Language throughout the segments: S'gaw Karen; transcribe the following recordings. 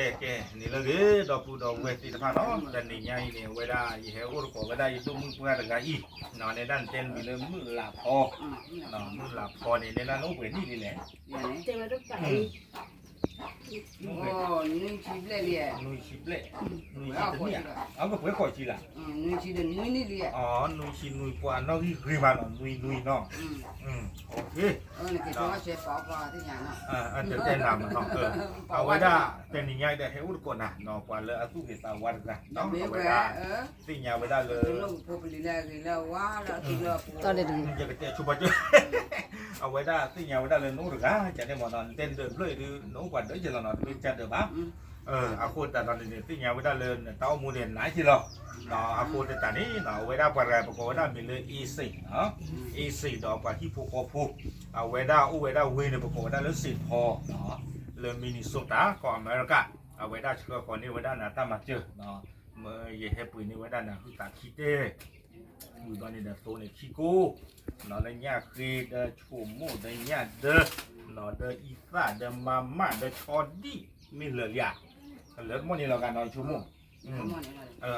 ကဲ ကဲ န့ၣ်လၢဂ့ၤ ဒီပုၢ်ဒီဝဲၢ်သ့ၣ်တဖၣ်နီၤ, တနံၤညါအံၤန့ၣ် အဝဲဒၣ် ယဟဲအိၣ်သကိးဝဲဒၣ်ယဒိၣ်မုၣ်ပှၢ်တဂၤအံၤ, နဲဒၣ်နတဲနမံၤလၢမုၢ်လးဖီ, မုၢ်လးဖီန့ၣ် နဲဒၣ်နအိၣ်ပှဲၤနံၣ်လံလဲၣ်, နွံဆံဘျဲၣ်, နွံဆံတနံၣ်ဧါ, အကပှဲၤဃိးဆံလၢ်, နွံဆံနွံနံၣ်လံ, နွံဆံနွံပှၤနီၣ်ဂံၢ်ဂ့ၤမးနီၤ, နွံနွံနီၤ, တတဲနၤမးနီၤ, အဝဲဒၣ် တနံၤညါအံၤဒီးဟဲအိၣ်သကိးနၤနီၤ, ပှၤလၢအသူၣ်ဂ့ၤသးဝါတဂၤ, အဝဲဒၣ် သ့ၣ်ညါဝဲဒၣ်လၢ ယကတဲဆိပာ်စၢၢ်, အဝဲဒၣ်သ့ၣ်ညါဝဲဒၣ်လၢနအိၣ်တဂၤ ကန့ၣ်မးနီၤ, နတဲနဒၢးဖျၢၣ်အံၤဒုး နအိၣ်ပှၤဒၢးက့ၤလီၤနီၤ, တမ့ၢ်ကဒၢးဘၣ်, အဃိသတးဒီးန့ၣ် သ့ၣ်ညါဝဲဒၣ်လၢနတၢ်အိၣ်မူန့ၣ်နးက့ၤလီၤ, အဃိသတးန့ၣ် အဝဲဒၣ်ပှၤတဂၤပကိးဝဲဒၣ်မံၤလၢ အ့စ့ၣ်, အ့စ့ၣ်ဒီးပှၤဟံၣ်ဖိဃီဖိ, အဝဲဒၣ်အိၣ်ဝဲဒၣ်ဝ့ၢ်န့ၣ် ပကိးဝဲဒၣ်လၢ Saint Paul လၢ Minnesota ကီၢ်အမဲရကၤ, အဝဲဒၣ်ဆှၢဃီၤန့ၢ်ဝဲဒၣ်နၤတၢ်မၤစၢၤ, မ့ၢ်ယဟဲပှ့ၤန့ၢ်ဝဲဒၣ်နၤဟုသးခံတဲ ဝံၤဘျီန့ၣ်ဒီးသိန့ၣ်ခံကိ, လၢညၣ်ဃ့ဒီးဆိမိၣ်ဒီးညၣ်ဒၢ, ဒီးအံသၣ်ဒီးမၤမၣ်ဒီးဆီဒံၣ် မ့ၢ်လၢာ်လံဧါ, လၢတမီၢ်န့ၣ်လီၤဂာ်နီၤဆိမိၣ်,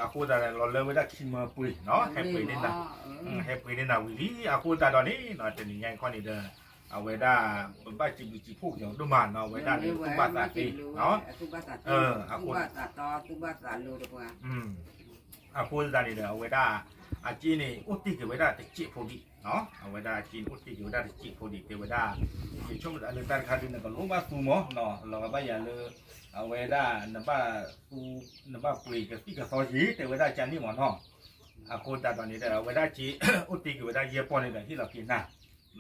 အဃိသတးလီၤလၢဝဲဒၣ်ခံမၢပှ့ၤနီၤ, ဟဲပှ့ၤန့ၢ်နၤ, ဟဲပှ့ၤန့ၢ်နၤဝံၤလံ, အဃိသတးဒီးန့ၣ် တနံၤညါအံၤခီန့ၣ်ဒီး အဝဲဒၣ် ပဘၣ်စံးဘျုးစံးဖှိၣ်က့ၤအီၤဒိၣ်မးနီၤ, အဝဲဒၣ်လၢသူၣ်ဘၣ်သးသ့နီၤ, အဃိ အဃိသတးန့ၣ်ဒီး အဝဲဒၣ် အစ့န့ၣ် အိၣ်တ့ၢ်က့ၤဝဲဒၣ်တစဲးဖိဒံး, အဝဲဒၣ်အစ့န့ၣ်အိၣ်တ့ၢ်က့ၤဝဲဒၣ်တစဲးဖိဒံး, တဲဝဲဒၣ် ယဆိကမိၣ်လၢတၢ်တခါဒုး နကလိၣ်ဘၣ်သူမးနီၤ, လီၤဂာ်ဘၣ်ယၤလၢ အဝဲဒၣ် နဘၣ်သူ နဘၣ်ပှ့ၤကသံၣ်ကသီယံၤ တဲဝဲဒၣ်ကန့ၣ်မးနီၤ, အဃိသတးဒီးန့ၣ်ဒီး အဝဲဒၣ်စ့ အိၣ်တ့ၢ်က့ၤဝဲဒၣ်ယဲၢ်ပီၢ်န့ၣ်ဒီး ဟ့ၣ်လီၤက့ၤ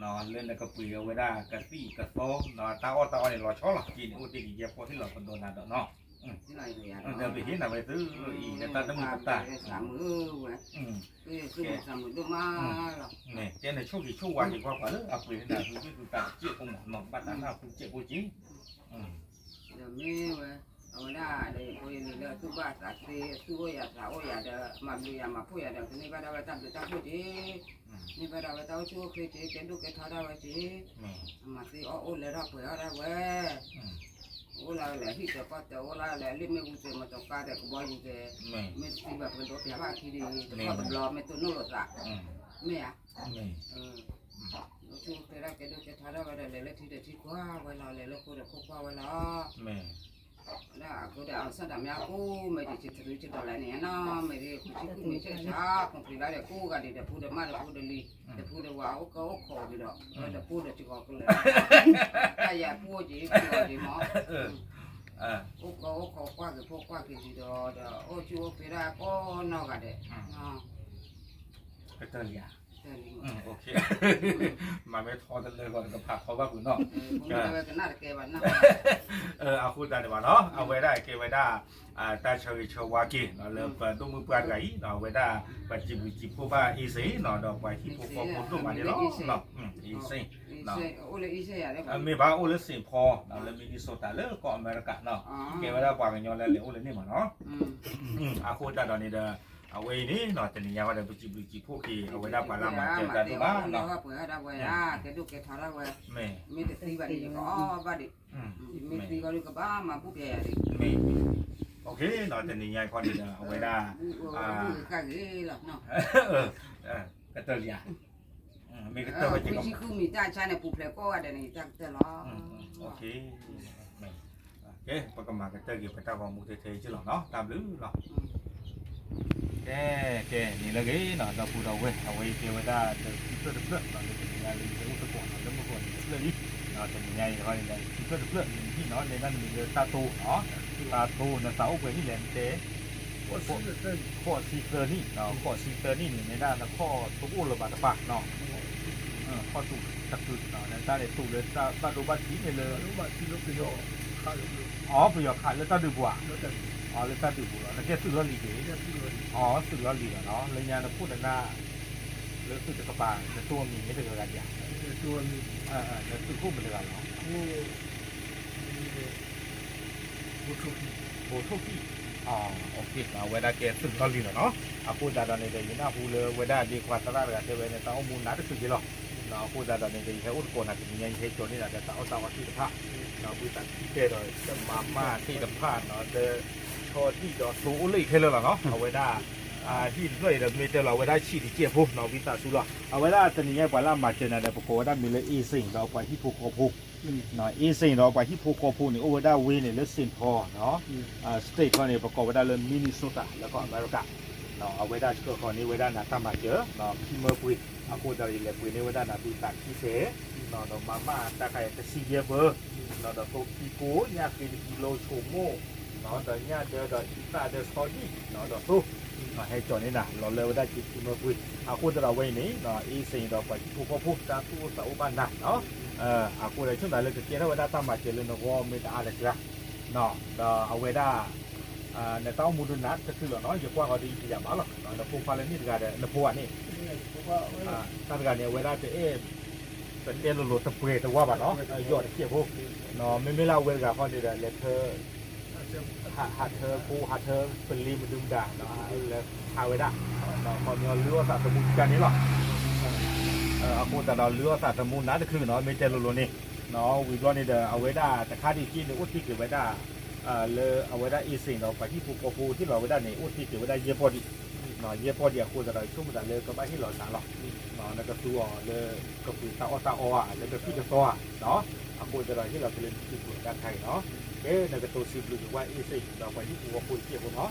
နၤ လၢနကပှ့ၤအဝဲဒၣ်ကသံၣ်ကသီ တၢ်အီၣ်တၢ်အီန့ၣ်လီၤဆီလီၤ, စ့န့ၣ်အိၣ်တ့ၢ်က့ၤယဲၢ်ပီၢ်ဟ့ၣ်လီၤကဒီးနၤဒီးနီၤ, ဒီးပဟ့ၣ်နၤဝဲသုအံၤ လၢတၢ်တမုာ်တၢ် ကဲနဆိၣ်ဂ့ၤဆိၣ်ဝါက့ၤကွၢ်ကွၢ်လၢအပှ့ၤန့ၣ် နၤသုးသ့ၣ်သုးသးတစဲးဖိမးနီၤ, ဘၣ်တၢ်နၢ်ဟူစဲးဖိက့ၤ ဒီးမ့ၢ်ဝဲ အဝဲဒၣ်ဒီး ဖိယလံၤလၢသူၣ်ဘၣ်သးသ့ သူၣ်အိၣ်ယၤသးအိၣ်ယၤဒီး မၤဘျုးယၤမၤဖှိၣ်ယၤဒီး ကန့ၢ်ဘၣ်ဒၣ်ဝဲတၢ်ဘျုးတၢ်ဖှိၣ်က့ၤ, န့ၢ်ဘၣ်ဒၣ်ဝဲတၢ်အိၣ်ဆူၣ်အိၣ်ချ့က့ၤ ကဲဒိၣ်ကဲထီဒၣ်ဝဲက့ၤ, အမၤသ့အီၣ်အိၣ်လၢထီၣ်ပှဲၤထီၣ်ဒၣ်ဝဲ အိၣ်လၢလဲၣ်ဟံၣ်တဲာ်ကီၢ်တဲာ် အိၣ်လၢလဲၣ်လ့ၣ်မ့ၣ်အူတဲာ် မီတီကါဒီးကဘီယူၤတဲာ်, မ့ၢ်တသံဘၣ်ပှဲၤဒိၣ်ပျၢ်ဘၣ်အခံဒံး တခီတဘျီမ့ၢ်တိၢ်နီၣ်လိာ်သး, မ့ၢ်ဧါ, အိၣ်ဆူၣ်အိၣ်ချ့ဒၣ်ကဲဒိၣ်ကဲထီဒၣ်ဝဲဒီး လဲၤလၢထံဒီးထံကွၢ်ဝဲလီၤ လဲၤလၢဃိဒီးဃိကွၢ်ဝဲလီၤ ဒၣ်အဃိဒီး အစၢ်ဒၣ်မ့ၢ်အကိးမ့ၢ်ဒံး ဆံတရံးဆံတလါန့ၣ်နီၤ မ့ၢ်ဒံး ဃုဆံဃုမ့ၢ်ဆံဆါ ခီၣ်ဖံးလါဒီးကိးဂၤဒံး ဒီးဖိဒီးမါဒီးဖိဒီးလံၤ ဒီးဖိဒီးဝၤ အိၣ်ကၢအိၣ်ခိးက့ၤဒီး ဒီးဖိဒီးစှီၤကလၢာ် တၢ်ယၤပှိၢ်က့ၤ ပှိၢ်က့ၤမး အိၣ်ကၢအိၣ်ခိးကွၢ်က့ၤဖိကွၢ်က့ၤလံၤဒီး ဒီးအိၣ်ဆူၣ်အိၣ်ချ့ဒၣ်ကိးနီၢ်ဂၤဒဲး ကတၢၢ်လံဧါ မၤမ့ၢ်ထီတလၢဂီၤတကဖးထီဘၣ်ပူၤနီၤ အဃိသတးန့ၣ်ဘၣ်နီၤ အဝဲဒၣ်ကဲဝဲဒၣ် တၢ်ဆၢဂ့ၤဆၢဝါက့ၤ လၢပဒိၣ်မုၣ်ပှၢ်တဂၤအံၤ အဝဲဒၣ် ပစံးဘျုးစံးဖှိၣ်ဘၣ်အ့စ့ၣ်နီၤ ဒီးပှၤဟံၣ်ဖိဃီဖိဒိၣ်မးန့ၣ်လီၤ အ့စ့ၣ် မ့ၢ်ဘၣ်အိၣ်လၢ Saint Paul လၢ Minnesota လၢကီၢ်အမဲရကၤနီၤ ကဲဝဲဒၣ်ပှၤကညီလၢလဲၤအိၣ်လၢန့ၣ်မးနီၤ အဃိသတးဒီးန့ၣ်ဒီး အဝဲအံၤန့ၣ်နီၤ တနံၤညါဝဲဒီး ပစံးဘျုးစံးဖှိၣ်က့ၤ အဝဲဒၣ်ပှၤလၢအမၤစၢၤတၢ်ဒိၣ်မးနီၤ မ့ၢ် မ့ၢ်တသံဘၣ်န့ၣ် ယကအီၣ်ဘၣ်ဒံး မ့ၢ်သံဘၣ်ဒံးကဘၣ်မၤဘူၣ်ပျဲယၤဒံး မ့ၢ် တနံၤညါခီန့ၣ်ဒီး အဝဲဒၣ် ကတၢၢ်လံဧါ မ့ၢ်ကတၢၢ်ဝဲက့ၤ ဃုဆံဃုမံၤတၢ်ဆါန့ၣ် ပူၤဖျဲးကိးဂၤဒဲးန့ၣ် တၢ်ကတၢၢ်လီၤ ကဲ ပကမၤကတၢၢ်က့ၤပတၢ်ဂီၤမူထဲထဲက့ၤလီၤနီၤ တၢ်ဘျုးလီၤ ကဲ ကဲ န့ၣ်လၢဂ့ၤနီၤ ဒီပုၢ်ဒီဝဲၢ် အဝဲအံၤကဲဝဲဒၣ်ဒီးခံဖျၢၣ်တဖျၢၣ်နီၤ လၢတနံၤညါလၢယဟဲအိၣ်သကိးနီၤ လၢမုၢ်ဂီၤန့ၣ်တဖျၢၣ်လံ တနံၤညါအံၤခီန့ၣ်ဒီး ခံဖျၢၣ်တဖျၢၣ်န့ၣ်နီၤ လဲၤဒၣ်နမံၤလၢတၢ်တိနီၤ တၢ်တိ နသးအိၣ်ပှဲၤနံၣ်လဲၣ်နတဲ ဃိးဆံသၢနံၣ် ဃိးဆံသၢနံၣ်န့ၣ် နဲဒၣ်နခီၣ်တအိၣ်လၢၤဘၣ်တပၤနီၤ ခီၣ်တူာ်တကုာ်နီၤ နတၢ်န့ၣ်တူာ်လၢတၢ်ဘၣ်ဒိဘၣ်ထံးန့ၣ်လၢ အီပယီၤခးလၢတၢ်ဒုးပူၤဧါ အီလၢတၢ်ဒုးပူၤလီၤ နကဲသုးလီၢ်လံၤက့ၤ အီသုးလီၢ်လံၤလီၤနီၤ လၢညါနခိၣ်နနၢ် လၢသုးတကပၤ နတိၢ်အမံၤမ့ၢ်တဂၤဂၤဒံးဧါ နသုးခိၣ်မ့ၢ်တဂၤလီၤ ဘိထိၣ်ခံ အဝဲဒၣ်ကဲသုးလီၢ်လံၤလီၤနီၤ အဃိသတးဒီးန့ၣ်ဒီး ယနၢ်ဟူလၢဝဲဒၣ်ဒ့ခွါသရၣ်တဂၤတဲဝဲန့ၣ် တၢ်အိၣ်မူနးတချုးက့ၤလီၤ အဃိသတးဒီးန့ၣ်ဒီး ယဟဲအိၣ်သကိးနၤတနံၤညါ ယဟဲကၠီၤန့ၢ်နၤဒီးတၢ်အီၣ်တၢ်အီသ့ၣ်တဖၣ်, ဝံသးစူၤတဲဒီး တမၤမၢ်သ့ၣ်တဖၣ်နီၤ လၢ ဆီဒံၣ်ဒီးသိအိၣ်လၢအံၤခဲလၢာ်လီၤနီၤ. အဝဲဒၣ် ဟံၣ်တဖျၢၣ်အံၤဒီးမ့ၢ်တဲလီၤ အဝဲဒၣ်ဆံးတကဲးဖိနီၤ ဝံသးစူၤလီၤ. အဝဲဒၣ်တနံၤညါပှၤလၢအမၤစၢၤနၤဒီး ပကိးဝဲဒၣ်မ့ၢ်လၢ အ့စ့ၣ် ဒီးပှၤဟံၣ်ဖိဃီဖိ အ့စ့ၣ် ဒီးပှၤဟံၣ်ဖိဃီဖိန့ၣ် အိၣ်ဝဲဒၣ်ဝ့ၢ်န့ၣ်လၢ Saint Paul နီၤ state ခီန့ၣ် ပကိးဝဲဒၣ်လၢ Minnesota လၢကီၢ်အမဲရကၤ အဝဲဒၣ်ဆှၢဃီၤန့ၢ်ဝဲဒၣ်နၤတၢ်မၤစၢၤ ခံမၢပှ့ၤ, အဃိသတးဒီး ယလဲၤပှ့ၤန့ၢ်ဝဲဒၣ်နၤ ဝံသးစူၤတဲ ဒီးမၤမၢ်တၢ်ခါအံၤတဆံယဲၢ်ပၢၢ်, ဒီးသိခံကိး ညၣ်ဃ့တကံလိ ဆိမိၣ်, ဒီးညၣ်ဒၢဒီးအံသၣ်ဒီးဆီဒံၣ်, ဒီးသိ ဟဲကၠီၤန့ၢ်နၤ လီၤလၢဝဲဒၣ်ခံမၢပှ့ၤ, အဃိသတးဒီးဝဲအံၤန့ၣ် အ့စ့ၣ် ဒီးပှၤဟံၣ်ဖိဃီဖိ တၢ်သူၣ်အိၣ်သးအိၣ်ဘၣ်နၤ အဃိဒီး ဆိကမိၣ်လၢကကဲထီၣ်ဝဲဒၣ်တၢ်မၤစၢၤလၢနဂီၢ် မ့ၢ်တအါဒီးစှၤ, ဒီးအဝဲဒၣ် နတၢ်အိၣ်မူဒုးနးတချုးလီၤနီၤ ယကွၢ်ဃီၤဒ်ယတယာ်ဘၣ်လီၤ. နဖိခွါလၢန့ၣ်တဂၤဒီး နဖိဧါန့ၣ်, တၢ်တဂၤန့ၣ် အဝဲဒၣ်တအဲၣ် ပတဲလိၤလိၤတပှဲၤတဝါဘၣ်နီၤ, ယီၢ်တကဲးဖိ, မ့မ့ၢ်လၢအဝဲတဂၤဃီန့ၣ်ဒီး လဲၤထၢ ဟးထၢဖိ ဟးထၢပလ့မဒုမတၤ လဲၤထါဝဲဒၣ်, ခီပညီလုၢ်အီၣ်သးသမူတခါန့ၣ်လီၤ. အဃိသတးဒီးလုၢ်အီၣ်သးသမူနးတချုးနီၤ မ့ၢ်တဲလိၤလိၤန့ၣ်, ဝံၤဘျီန့ၣ်ဒီး အဝဲဒၣ်တခါဒံးက့န့ၣ် အိၣ်တ့ၢ်က့ၤဝဲဒၣ် လၢအဝဲဒၣ်အ့စ့ၣ်ဒီးပှၤဟံၣ်ဖိဃီဖိဟ့ၣ်လီၤဝဲဒၣ်န့ၣ် အိၣ်တ့ၢ်က့ၤဝဲဒၣ်ယဲၢ်ပီၢ်ဒံး, ယဲၢ်ပီၢ်ဒံးအဃိသတးဒီး ဆိကမိၣ်သးလၢကဘၣ်ဟ့ၣ်လီၤနၤလီၤ. နကသူအီၤလၢကပှ့ၤတၢ်အီၣ်တၢ်အီဧါ လၢကသံၣ်ကသီဧါ, အဃိသတးဒီးဟ့ၣ်လီၤက့ၤလၢနသူပှ့ၤတၢ်ခါအံၤနီၤ, ကဲနကတိၤစံးဘျုးက့ၤဝဲအ့စ့ၣ်ဒီးပှၤဟံၣ်ဖိဃီဖိတကဲးဖိနီၤ.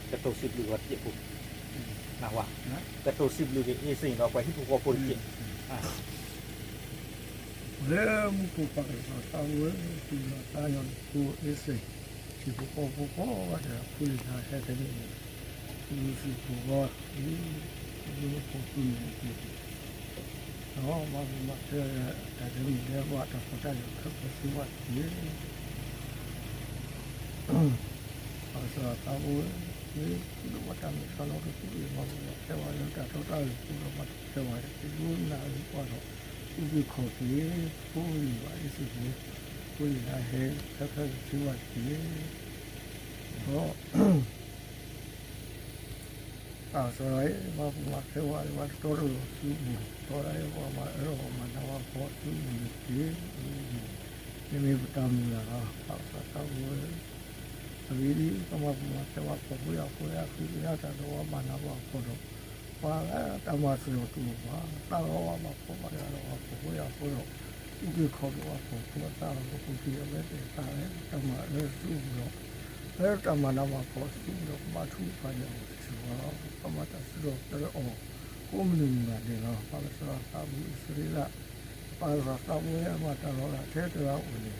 ကတိၤစံးဘျုးဝဲတကဲးဖိ, နဝၤ, ကတိၤစံးဘျုးက့ၤအ့စ့ၣ်ဒီး ပှၤဟံၣ်ဖိဃီဖိတကဲး, လၢမူခိၣ်ပၢ်ကစၢ်သးဝဲ သူၣ်လီၤသးညီနဖိအ့စ့ၣ်, ဟံၣ်ဖိဃီဖိကိးဂၤဒဲး အဖိလံၤလၢဟဲကနံၣ်န့ၣ်, သူၣ်စူၤသးဂီၤ, သူၣ်ဖိသူၣ်န့ၣ်တက့ၢ် ဒီးမၤပူၤမၤဖျဲးတၢ်တမံၤလၢ ဘၣ်တၢ်ဖှီၣ်တၢ်ယာ်ခဲလၢာ်စ့ၢ်ကီးတက့ၢ်. ဘၣ်ဆၣ်သးအိၣ်ဝဲ, မ့ၢ်ဒိၣ်ဘၣ်တၢ်မ့ၢ်တၢ်တီကသူၣ်အံၤ မၤပူၤမၤဖျဲးဝဲလၢတၢ်တီတၢ်လိၤအပူၤဒီး မၤပူၤမၤဖျဲးဝဲတက့ၢ်. ဒိကနၣ်အဂ့ၢ်ပှၤဒီး အုၣ်က့ၤခီၣ်က့ၤ ဖိလံၤဘၣ်အ့စ့ၣ်ဖိ, ဖိလံၤလၢဟဲခဲလၢာ်ခဲဆ့ဘၣ်တက့ၢ်. ဒီး သးစၢ်အံၤ မၤပူၤမၤဖျဲးဝဲလၢပှၤတတီတလိၤစုပူၤ, ဒီးပှၤမၤအၢပှၤမၤနးပှၤဖှီၣ်စုပူၤန့ၣ်တက့ၢ်. မ့မ့ၢ်ပတၢ်မုၢ်လၢ်လီၤ. သးစၢ်သးအိၣ်ဝဲ အဂ့ၢ်ဒ်အံၤ, ကမၤပူၤမၤဖျဲးဝဲပှၤဖှီၣ်ဖိယာ်ဖိလၢအဃ့ကညးတၢ်ဒီးပှၤမၤနးပှၤဖှီၣ်ဒီး ပှၤလၢတၢ်မၤစၢၤတအိၣ်ဘၣ်, သးလီၤဘၣ်ပှၤဖှီၣ်ဖိယာ်ဖိဒီး အုၣ်က့ၤခီၣ်က့ၤပှၤဖှီၣ်ဖိသးလီၤ ကပူၤက့ၤအဝဲသ့ၣ်သးလၢတၢ်မၤအၢစုပူၤဒီး လၢတၢ်မၤနးမၤဖှီၣ်စုပူၤဒီး ကဘၣ်ထုကဖၣ်န့ၢ်အီၤတဆံးဘၣ်လီၤ. ကဘၣ်တၢ်စံးထီၣ်ပတြၢၤအီၤ ကိးမုၢ်နံၤမုၢ်နၤဒဲးလီၤ. ပၢ်ကစၢ်သးဘိအံၣ်စရ့လး ပၢ်ကစၢ်သးဘိအံၤအမၤတၢ်လီၤလးထဲတဂၤအိၣ်န့ၣ်,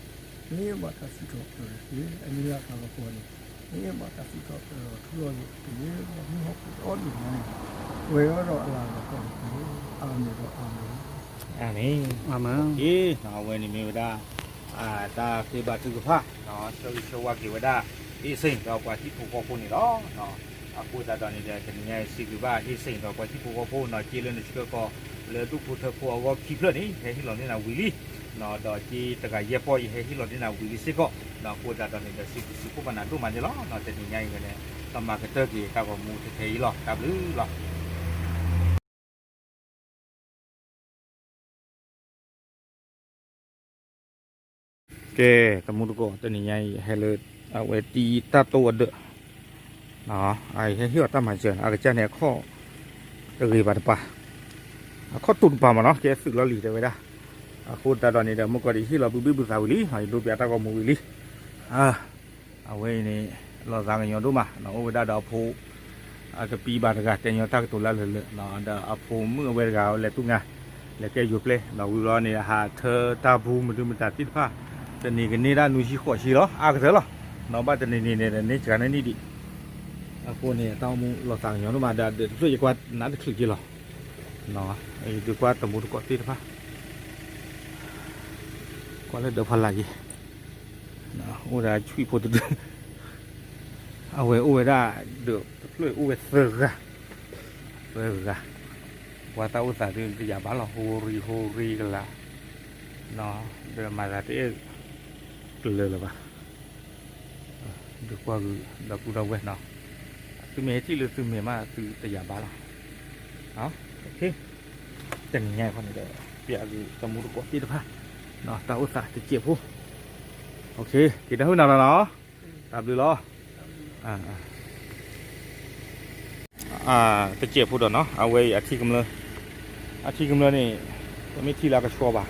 မ့ၢ်ဘၣ်တၢ်စံးထီၣ်ပတြၢၤတက့ၢ်. အနံၤအလၤကပီၤန့ၣ်, မ့ၢ်ဘၣ်တၢ်စံးထီၣ်ပတြၢၤဒီးထုးလီၤယိာ်တက့ၢ်. ဒီးမုၢ်ဟီၣ်ခိၣ်ဒီဒူၣ်ညါန့ၣ်, ပှဲၤဝဲဒီးအလၤကပီၤတက့ၢ်. အၤမ့ၣ်ဒီးအၤမ့ၣ်, အၤမ့ၣ်, အဝဲန့ၣ်မ့ၢ်ဝဲဒၣ် တၢ်ဃ့ဘါထုကဖၣ် ဆၢဂ့ၤဆၢဝါက့ၤဝဲဒၣ် အ့စ့ၣ်ဒီးပှၤဟံၣ်ဖိဃီဖိန့ၣ်လီၤ. အဃိသတးဒီးန့ၣ်ဒီး တနံၤညါအံၤစံးဘျုးဘၣ်အ့စ့ၣ်ဒီးပှၤဟံၣ်ဖိဃီဖိနီၤ, က့လၢနဆှၢကီးလၢဒူၣ်ဖိထၢဖိအဂီၢ်ခံဖျၢၣ်န့ၣ် ယဟဲဟ့ၣ်လီၤန့ၢ်နၤဝံၤလံ, ဒီးက့တဂၤယဲၢ်ပီၢ်ယဟဲဟ့ၣ်လီၤန့ၢ်နၤဝံၤလံစ့ၢ်ကီး, ဒီးအဃိသတးဒီးန့ၣ်ဒီး စံးဘျုးစံးဖှိၣ်ဘၣ်နၤဒိၣ်မးန့ၣ်လီၤ. တနံၤညါအံၤဝဲန့ၣ် ကမၤကတၢၢ်က့ၤတၢ်ဂီၤမူထဲထဲအံၤလီၤ. တၢ်ဘျုးလီၤ. ကဲ, တမူတကိး တနံၤညါအံၤ ဟဲလၢ အဝဲတံၤတၢ်တိၢ်အဒၢး, အဟဲဟ့ၣ်အီၤတၢ်မၤစၢၤ အကစၢ်န့ၣ် အခီၣ်တဂ့ၤဘၣ်တပၤ, အခီၣ်တူာ်တပၤမးနီၤ, ကဲသုးလီၢ်လံၤတဲဝဲဒၣ်, အဃိသတးဒီးန့ၣ်ဒီး မုၢ်ကီၢ်ဒံးဟ့ၣ်လီၤဘုဘ့ၣ်ဘုသးဝံၤလံ, ယဒိပၠးတၢ်ဂီၤမူဝံၤလံ အဝဲအံၤန့ၣ် လီၤသးကညီၤဒိၣ်မး, အိၣ်ဝဲဒၣ်ဒီးအဖိ အကပံဘၣ်တဂၤ တဲညီတၢ်ကတိၤလၢလၢာ်လၢာ်, ဒီးအဖိမုၣ်အဝဲတဂၤ လဲၤတူၢ်ငါ, လဲၤကဲယိၤပျဲၢ်, ဒီးဝံၤဘျီန့ၣ် ဟးထၢတၢ်ပူၤမနုၤမတၤသ့ၣ်တဖၣ်, တနံၤကန့ၢ်ဒၣ်နွံဆံဃိးဆံလီၤ, အါကတၢၢ်လီၤ, ဘၣ်တနံၤနံၤန့ၣ် န့ၢ်စှၤန့ၢ်နံၣ်ဒံး, အဃိန့ၣ် တၢ်အိၣ်မူလီၤသးကညီၤဒိၣ်မး ဒီးဒုးတဖျၢၣ်ယကွၢ်နးတချုးက့လီၤ, ယဒုးကွၢ်တမူတကိးသ့ၣ်တဖၣ် ကွၢ်လၢဒၢးဖီလာ်က့ၤ, အိၣ်ဒၣ်ဆွံၣ်ဖိတဒု, အဝဲအိၣ်ဝဲဒၣ် ဒၢးတဖျၢၣ်အိၣ်ဝဲသၢဂၤ, သၢဂၤ, ပှၤတၢ်အိၣ်သးဒုးတယာ်ဘၣ်လီၤ, ဟိရံၤဟိရံၤကလာ်, ဒီးမၤသးတအဲၣ်ကလၢာ်လၢၤဘၣ်, ဒုးကွၢ်ဂုာ်ဒီပုၢ်ဒီဝဲၢ်နီၤ, သုမ့ၢ်ဟဲထံၣ်လၢသုမဲာ်မး သုတယာ်ဘါလီၤ. တနံၤညါအံၤခီန့ၣ်ဒီး ပျးက့ၤတမူတကိးသ့ၣ်တဖၣ် တၢ်အိၣ်သးတစဲးဖိ. က့ၤတၢ်ဟူးနၤလီၤနီၤ, တၢ်ဘျုးလီၤ. တစဲးဖိဒီးနီၤ အဝဲအံၤအထံကမျၢၢ်, အထံကမျၢၢ်န့ၣ် ပမ့ၢ်ထံလၢအကဆှီဘၣ်,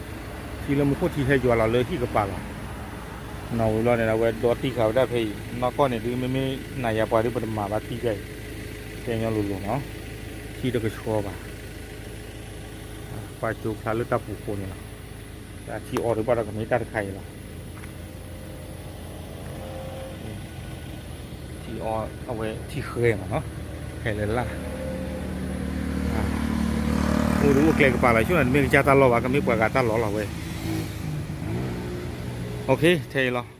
ထံလၢမူခိၣ်ထံဟဲယွၤလီၤလၢဟံၣ်ကပၤလီၤ. နီၢ်ဝံၤလီၤန့ၣ် အဝဲဒီတံၢ်ဃာ်ဝဲဒၣ်ဖဲအံၤ, နီၢ်ကီၢ်န့ၣ်ဒုး မ့မ့ၢ်နၤယၤပှၤဒုး ပတမၤဘၣ်သံဒ်အံၤ, တဲညီလိၤလိၤနီၤ, ထံတကဆှီဘၣ်. ပှၤကၠိဖျါလၢတၢ်ပူၤဃိန့ၣ်လီၤ. တၢ်ထံအီၤဒုးဘၣ်ဒီးကမ့ၢ်တၢ်တခါအံၤလီၤ. ထံအီၤအဝဲထံဃဲမးနီၤ, ဟဲလၢလာ်, အိၣ်ဒုးအိၣ်ကျဲကပၤလီၤ ဆိန့ၣ် တမ့ၢ်ကစၢ်တၢ်လီၢ်ဘၣ် ကမ့ၢ်ပှၤဂၤတၢ်လီၢ်လီၤဝဲ. ထဲအံၤလီၤ.